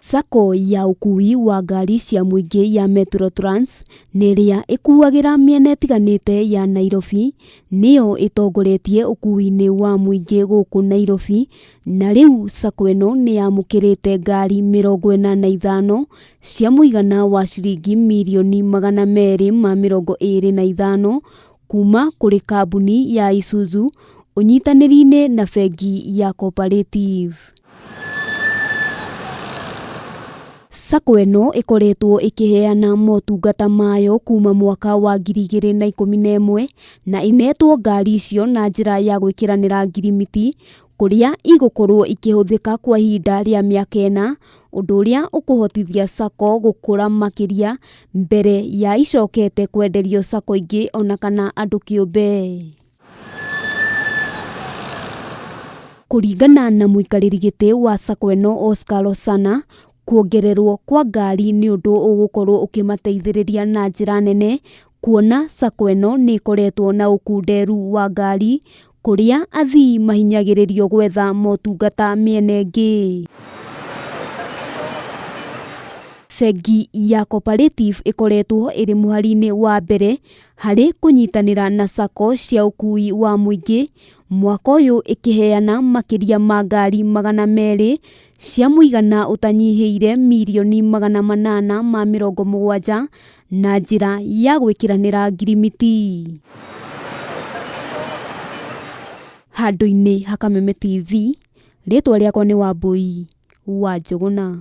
Sacco ya ũkuui wa ngari cia mũingĩ ya Metro Trans na ĩrĩa ĩkuagĩra mĩena ĩtiganĩte ya Nairobi, nĩyo ĩtongoretie ũkuui-inĩ wa mũingĩ gũkũ Nairobi, na rĩu Sacco ĩno nĩ yamũkĩrĩte ngari 45 cia mũigana wa ciringi mirioni 225 kuma kũrĩ kambuni ya Isuzu ũnyitanĩri-inĩ na bengi ya Cooperative. Sacco ĩno ĩkoretwo ĩkĩheana motungata mayo kuma mwaka wa 2011 na ĩnetwo ngari icio na njĩra ya gwĩkĩranĩra ngirimiti kũrĩa igũkorwo ikĩhũthĩka kwa ihinda rĩa mĩaka ĩna, ũndũ ũrĩa ũkũhotithia Sacco gũkũra makĩria mbere ya icokete kwenderio Sacco ingĩ ona kana andũ kĩũmbe. Kũringana na mũikarĩri gĩtĩ wa Sacco ĩno Oscar Losana, kuongererwo kwa ngari nĩ ũndũ ũgũkorwo ũkĩmateithĩrĩria na njĩra nene, kuona Sacco ĩno nĩ ĩkoretwo na ũkunderu wa ngari, kũrĩa athii mahinyagĩrĩrio gwetha motungata mĩena ĩngĩ. Bengi ya Cooperative ĩkoretwo ĩrĩ mũhari-inĩ wa mbere harĩ kũnyitanĩra na Sacco cia ũkuui wa mũingĩ, mwaka ũyũ ĩkĩheana makĩria ma ngari 200 cia mũigana ũtanyihĩire mirioni 870 na njĩra ya gwĩkĩranĩra ngirimiti. Handũ-inĩ ha Kameme TV, rĩtwa rĩakwa nĩ Wambũi wa Njũgũna.